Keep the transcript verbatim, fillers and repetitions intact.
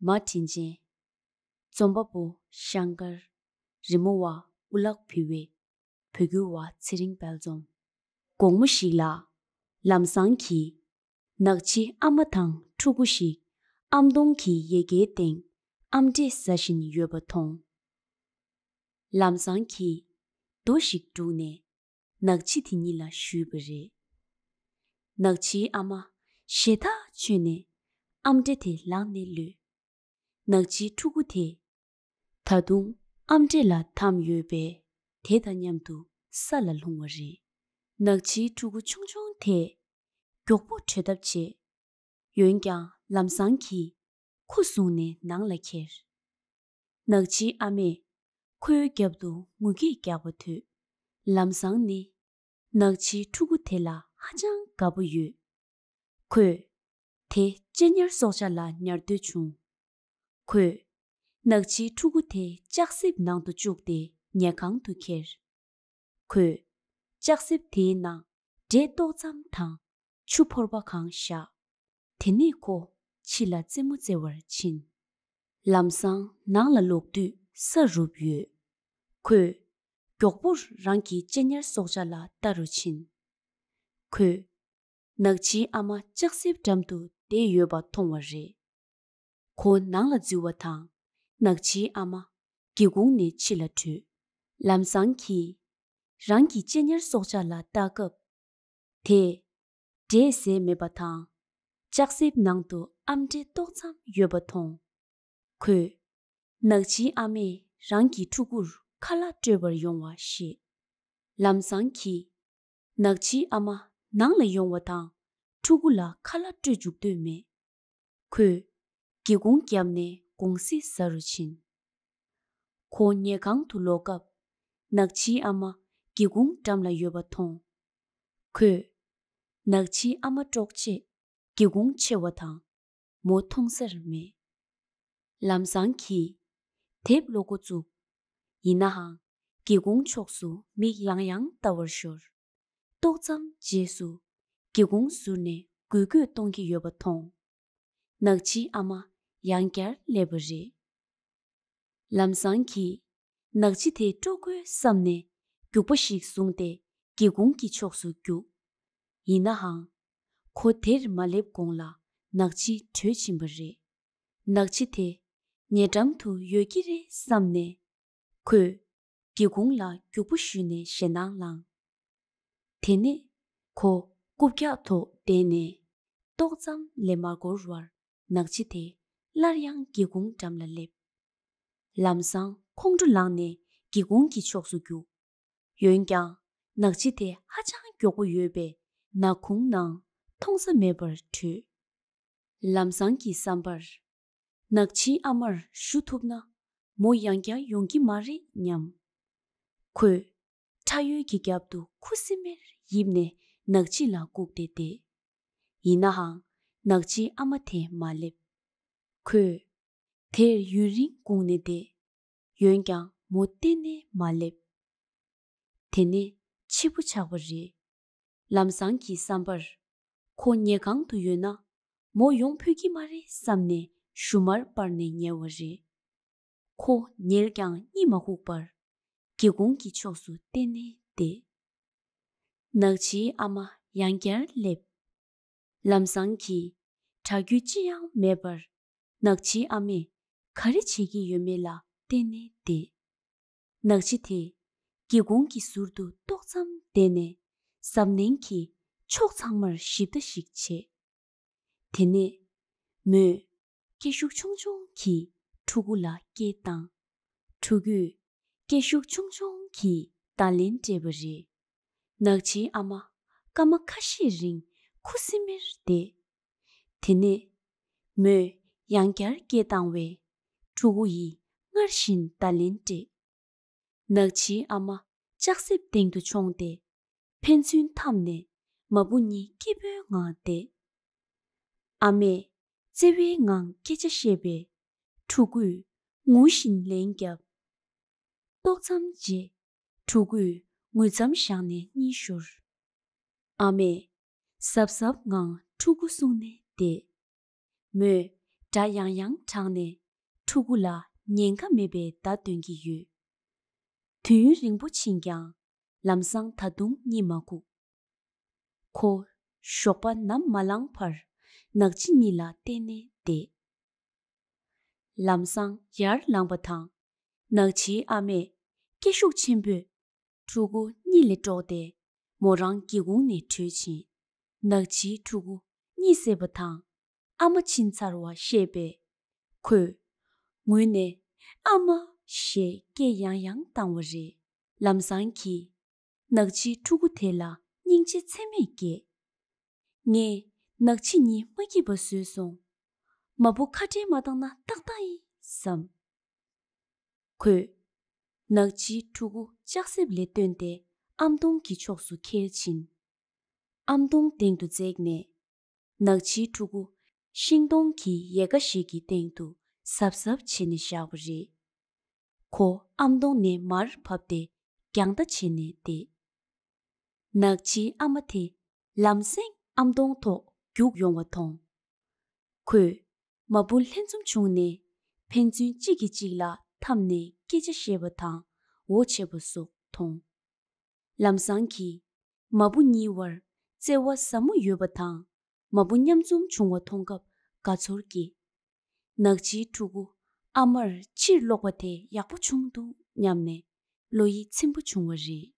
མ་དྲིན་ཅན། རྩོམ་པ་པོ་ཤང་ཀར། རི་མོ་བ་ཨུ་ལག་བྷི་ཝེ། བོད་སྒྱུར་བ་ཚེ་རིང་དཔལ་འཛོམས། དགོང་མོ་ཞིག་ལ། ལམ་སང་གིས། ནག་ཆུའི་ཨ་མ་དང་ཕྲུ་གུ་ཞིག་ཨམ་སྟོང་གི་ཡལ་གའི་སྟེང་ཨམ་འབྲས་ཟ་བཞིན་ཡོད་པ་མཐོང་། ལམ་སང་གིས་རྡོ་ཞིག་སྒྲུག་ནས་ནག་ཆུ་དེ་ཉིད་ལ་གཞུས་པ་རེད། ནག་ཆུའི་ཨ་མ་ཞེ་ཐག་ཆོད་ནས་ཨམ་འབྲས་དེ་ལག་ནས་གློད། ནག་ཆུའི་ཕྲུ་གུ་དེ། ད་དུང་ཨམ་འབྲས་ལ་དམ་ཡོད་པས་དེ་དང་མཉམ་དུ་ས་ལ་ལྷུང་བ་རེད། ནག་ཆུའི་ཕྲུ་གུ་ཆུང་ཆུང་དེས་མགྱོགས་པོ་བྲོས་ཐབས་བྱས། འོན་ཀྱང་ལམ་སང་གིས་ཁོ་བཟུང་ནས་ནང་ལ་ཁྱེར། ནག་ཆུའི་ཨ་མས་ཁོའི་རྒྱབ་ཏུ་ངུ་སྐད་རྒྱག་པ་ཐོས། ལམ་སང་ནི་ནག་ཆུའི་ཕྲུ་གུ་དེ་ལ་ཧ་ཅང་དགའ་པོ་ཡོད། ཁོས་དེ་གཅེན་ཉར་སྲོག་ཆགས་ལ་ཉར་འདོད་བྱུང་། ཁོས་ནག་ཆུའི་ཕྲུ་གུ་དེ་ལྕགས་གཟེབ་ནང་དུ་བཅུག་སྟེ་ཉལ་ཁང་དུ་ཁྱེར། ཁོས་ལྕགས་གཟེབ་དེའི་ནང་འབྲས་ཏོག་ཙམ་དང་ཆུ་ཕོར་པ་གང་བཞག་དེ་ནས་ཁོ་ཕྱི་ལ་རྩེད་མོ་རྩེ་བར་ཕྱིན། ལམ་སང་ནང་ལ་ལོག་དུས་ས་རུབ་ཡོད། ཁོས་མགྱོགས་པོར་རང་གི་གཅེན་ཉར་སྲོག་ཆགས་ལ་ལྟ་རུ་ཕྱིན། ཁོས་ནག་ཆུའི་ཨ་མ་ལྕགས་གཟེབ་འགྲམ་དུ་བསྡད་ཡོད་པ་མཐོང་བ་རེད། ཁོ་ནང་ལ་འཛུལ་བ་དང་། ནག་ཆུའི་ཨ་མ་སྒེའུ་ཁུང་ནས་ཕྱི་ལ་བྲོས། ལམ་སང་གིས་རང་གི་གཅེན་ཉར་སྲོག་ཆགས་ལ་ལྟ་སྐབས། དེས་འབྲས་ཟས་མེད་པ་དང་། ལྕགས་གཟེབ་ནང་དུ་ཨམ་འབྲས་ཏོག་ཙམ་ཡོད་པ་མཐོང་། ཁོས་ནག་ཆུའི་ཨ་མས་རང་གི་ཕྲུ་གུར་ཁ་ལག་སྤྲོད་པར་ཡོང་བ་ཤེས། ལམ་སང་གིས་ནག་ཆུའི་ཨ་མ་ནང་ལ་ཡོང་བ་དང་ཕྲུ་གུ་ལ་ཁ་ལག་སྤྲོད་འཇུག་འདོད་མེད། ཁོས་སྒེའུ་ཁུང་བརྒྱབ་ནས་དགོང་ཟས་ཟ་རུ་ཕྱིན། ཁོ་ཉལ་ཁང་དུ་ལོག་སྐབས། ནག་ཆུའི་ཨ་མ་སྒེའུ་ཁུང་འགྲམ་ལ་ཡོད་པ་མཐོང་། ཁོས་ནག་ཆུའི་ཨ་མ་དཀྲོག་ཆེད་སྒེའུ་ཁུང་ཕྱེ་བ་དང་། མོ་མཐོང་སར་མེད། ལམ་སང་གིས་དེབ་ཀློག་འགོ་བཙུགས། ཡིན་ནའང་སྒེའུ་ཁུང་ཕྱོགས་སུ་མིག་ཡང་ཡང་ལྟ་བར་ཤོར། ཏོག་ཙམ་རྗེས་སུ་སྒེའུ་ཁུང་ཟུར་ནས་འགུལ་སྐྱོད་གཏོང་གི་ཡོད་པ་མཐོང་། ནག་ཆུའི་ཨ་མ་ཡང་བསྐྱར་སླེབས་པ་རེད། ལམ་སང་གིས་ནག་ཆུ་དེ་དཀྲོག་དགོས་བསམ་ནས་རྒྱུག་པ་ཞིག་བཟུང་སྟེ་སྒེའུ་ཁུང་གི་ཕྱོགས་སུ་རྒྱུགས། ཡིན་ནའང་། ཁོ་དེར་མ་སླེབས་གོང་ལ་ནག་ཆུ་བྲོས་ཕྱིན་པ་རེད། ནག་ཆུ་དེ་ཉེ་འགྲམ་དུ་ཡོད་ཀྱི་རེད་བསམ་ནས། ཁོས་སྒེའུ་ཁུང་ལ་རྒྱུག་པ་གཞུས་ནས་ཞེད་སྣང་ལངས། དེ་ནས་ཁོ་རྐུབ་བཀྱག་ཐོག་བསྡད་ནས་ཏོག་ཙམ་ལས་མ་འགོར་བར་ནག་ཆུ་དེ་སླར་ཡང་སྒེའུ་ཁུང་འགྲམ་ལ་སླེབས། ལམ་སང་ཁོང་ཁྲོ་ལངས་ནས་སྒེའུ་ཁུང་གི་ཕྱོགས་སུ་རྒྱུགས། འོན་ཀྱང་ནག་ཆུ་དེ་ཧ་ཅང་མགྱོགས་པོ་ཡོད་པས་ནག་ཁུང་ནང་མཐོང་ས་མེད་པར་བྲོས། ལམ་སང་གི་བསམ་པར། ནག་ཆུའི་ཨ་མར་ཞུ་ཐུབ་ན་མོ་ཡང་བསྐྱར་ཡོང་གི་མ་རེད་སྙམ། ཁོས་ཁྲ་ཡོལ་གྱི་རྒྱབ་ཏུ་ཁུ་སིམ་མེར་ཡིབ་ནས་ནག་ཆུ་ལ་བཀུག་སྟེ་བསྡད། ཡིན་ནའང་ནག་ཆུའི་ཨ་མ་དེ་མ་སླེབས། ཁོས་དེར་ཡུན་རིང་སྒུག་ནས་བསྡད། འོན་ཀྱང་མོ་གཏན་ནས་མ་སླེབས། དེ་ནས་ཕྱི་པོ་ཆགས་པ་རེད། ལམ་སང་གི་བསམ་པར། ཁོ་ཉལ་ཁང་དུ་ཡོད་ན་མོ་ཡོང་ཕོད་ཀྱི་མ་རེད་བསམ་ནས་ཞུ་མར་སྤར་ནས་ཉལ་བ་རེད། ཁོ་ཉལ་ཀྱང་གཉིད་མ་ཁུག་པར་སྒེའུ་ཁུང་གི་ཕྱོགས་སུ་གཏན་ནས་བསྡད། ནག་ཆུའི་ཨ་མ་ཡང་བསྐྱར་སླེབས། ལམ་སང་གིས་གྲ་རྒྱུས་ཅི་ཡང་མེད་པར་ནག་ཆུའི་ཨ་མས་ག་རེ་བྱེད་ཀྱིན་ཡོད་མེད་ལ་བལྟས་ནས་བསྡད། ནག་ཆུ་དེས་སྒེའུ་ཁུང་གི་ཟུར་དུ་ཏོག་ཙམ་བསྡད་ནས་གཟབ་ནན་གྱིས་ཕྱོགས་ཚང་མར་ཞིབ་ལྟ་ཞིག་བྱས། དེ་ནས་མོས་སྐད་ཤུགས་ཆུང་ཆུང་གིས་ཕྲུ་གུ་ལ་སྐད་བཏང་། ཕྲུ་གུས་སྐད་ཤུགས་ཆུང་ཆུང་གིས་བརྡ་ལན་སྤྲད་པ་རེད། ནག་ཆུའི་ཨ་མ་སྐར་མ་ཁ་ཤས་རིང་ཁུ་སིམ་མེར་བསྡད། དེ་ནས་མོས་ཡང་བསྐྱར་སྐད་བཏང་བས་ཕྲུ་གུ་ཡིས་སྔར་བཞིན་བརྡ་ལན་སྤྲད། ནག་ཆུའི་ཨ་མ་ལྕགས་གཟེབ་སྟེང་དུ་མཆོངས་ཏེ་ཕན་ཚུན་འཐམས་ནས་མ་བུ་གཉིས་སྐྱིད་པོའི་ངང་བསྡད། ཨ་མས་བརྩེ་བའི་ངང་སྐད་ཆ་བཤད་པས་ཕྲུ་གུས་ངུ་བཞིན་ལན་བརྒྱབ། ཏོག་ཙམ་རྗེས་ཕྲུ་གུས་ངུ་མཚམས་བཞག་ནས་གཉིད་ཤོར། ཨ་མས་གཟབ་གཟབ་ངང་ཕྲུ་གུ་བསྲུངས་ནས་བསྡད། མོས་ སྒྲ་ཡང་ཡང་བསྒྲགས་ནས་ཕྲུ་གུ་ལ་ཉེན་ཁ་མེད་པའི་བརྡ་སྟོན་གྱི་ཡོད། དུས་ཡུན་རིང་པོ་ཕྱིན་ཀྱང་ལམ་སང་ད་དུང་གཉིད་མ་ཁུག་ཁོ་ཞོགས་པ་ནམ་མ་ལངས་བར་ནག་ཕྱི་གཉིད་ལ་བརྟེན་ནས་བསྡད། ལམ་སང་ཡར་ལངས་པ་དང་། ནག་ཕྱིའི་ཨ་མས་སྐད་ཤུགས་ཆེན་པོས་ཕྲུ་གུ་གཉིད་ལས་དཀྲོགས་ཏེ་མོ་རང་སྒེའུ་ཁུང་ནས་བྲོས་ཕྱིན། ནག་ཕྱིའི་ཕྲུ་གུ་གཉིད་སད་པ་དང་ཨ་མ་ཕྱིན་ཚར་བ་ཤེས་པས། ཁོས་ངུས་ནས་ཨ་མ་ཞེས་སྐད་ཡང་ཡང་བཏང་བ་རེད། ལམ་སང་གིས་ནག་ཕྱིའི་ཕྲུ་གུ་དེ་ལ་སྙིང་རྗེ་ཚད་མེད་སྐྱེས། ངས་ནག་ཕྱི་གཉིད་མ་སྐྱིད་པ་བཟོས་སོང་། མ་བུ་ཁ་བྲལ་མ་བཏང་ན་ཏག་ཏག་ཡིན་བསམ། ཁོས་ནག་ཕྱིའི་ཕྲུ་གུ་ལྕགས་གཟེབ་ལས་བཏོན་ཏེ་ཨམ་སྡོང་གི་ཕྱོགས་སུ་འཁྱེར་ཕྱིན། ཨམ་སྡོང་སྟེང་དུ་འཛེགས་ནས། ནག་ཕྱིའི་ཕྲུ་གུ་ཤིང་སྡོང་གི་ཡལ་ག་ཞིག་གི་སྟེང་དུ་གཟབ་གཟབ་བྱས་ནས་བཞག་པ་རེད། ཁོ་ཨམ་སྡོང་ནས་མར་བབས་ཏེ་རྒྱང་ལྟ་བྱས་ནས་བསྡད། ནག་ཕྱིའི་ཨ་མ་དེ་ལམ་སེང་ཨམ་སྡོང་ཐོག་རྒྱུགས་ཡོང་བ་མཐོང་། ཁོས་མ་བུ་ལྷན་འཛོམས་བྱུང་ནས་ཕན་ཚུན་གཅིག་གིས་གཅིག་ལ་འཐམས་ནས་སྐད་ཆ་བཤད་པ་དང་འོ་བྱེད་པ་སོགས་མཐོང་། ལམ་སང་གིས་མ་བུ་གཉིས་བར་བརྩེ་བ་ཟབ་མོ་ཡོད་པ་དང་མ་བུ་མཉམ་འཛོམས་བྱུང་བ་མཐོང་སྐབས་དགའ་ཚོར་སྐྱེས། ནག་ཕྱིའི་ཕྲུ་གུ་ཨ་མར་ཕྱིར་ལོག་པ་དེ་ཡག་པོ་བྱུང་འདུག་སྙམ་ནས་བློ་ཡིད་ཚིམ་པོ་བྱུང་བ་རེད།